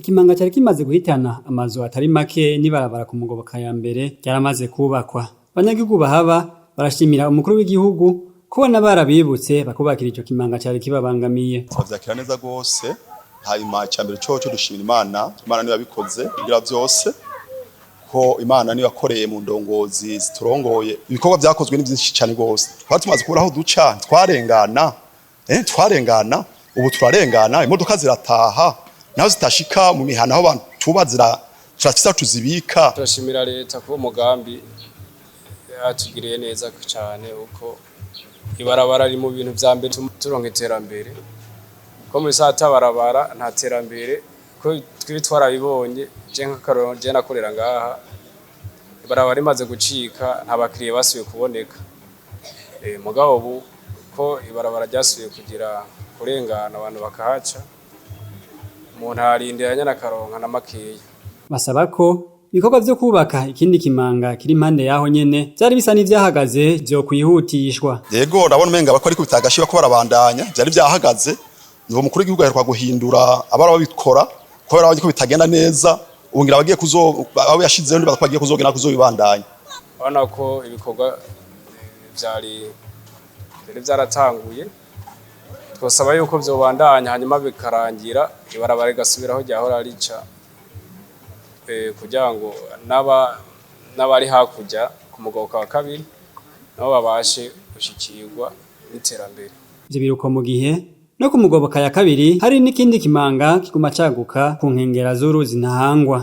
Ikimanga cari kimaze guhitana amazu atari make n'ibarabara ku Mugoboka ya mbere ryaramaze kubakwa. Abanyagihugu bahaba barashimira umukuru w'igihugu kubona barabibutse bakubakira ico kimanga cari kibabangamiye. Turavyakira neza gose. Hanyuma icambere coco dushimira Imana, Imana niyo yabikoze igira vyose, ko Imana niyo yakoreye mu ndongozi ziturongoye. Ibikorwa vyakozwe ni vyinshi cane gose. Twari tumaze kubura aho duca, twarengana, twarengana, ubu turarengana, imodoka zirataha, naho zitashika mu mihana aho abantu tuba zirafise aho tuzibika. Turashimira leta kuba umugambi yatugiriye neza cane, uko ibarabara riri mu bintu vya mbere turonka iterambere, ko muri saa barabara nta terambere, ko twibi twarabibonye. Je nk'akarorero, je nakorera ngaha, ibarabara rimaze gucika nta bakiriye basubiye kuboneka. Mugabo ubu ko ibarabara ryasubiye kugira kurengana, abantu bakahaca, umuntu ararindira nyene akaronka na makeya. Basaba ko ibikorwa vyo kubaka ikindi kimanga kiri impande yaho nyene vyari bisa n'ivyahagaze vyokwihutishwa. Yego, ndabona umenga bako ariko bitagashira ko barabandanya, vyari vyahagaze. Niwo mukuru w'igihugu aheruka guhindura abara babikora kubera abanye ko bitagenda neza. Ubu ngira abagiye kuzo abo yashizeho ndibaza ko bagiye kuzogenda kuzobibandanya. Urabona ko ibikorwa vyari vyaratanguye, twosaba yuko vyobandanya hanyuma bikarangira, ibarabara rigasubira aho ryahora rica, kugira ngo n'abari hakurya ku Mugoboka wa kabiri nabo babashe gushikirwa n'iterambere. Ivyo biruko mu gihe no ku Mugoboka ya kabiri hari n'ikindi kimanga kiguma caguka ku nkengera z'uruzi Ntahangwa.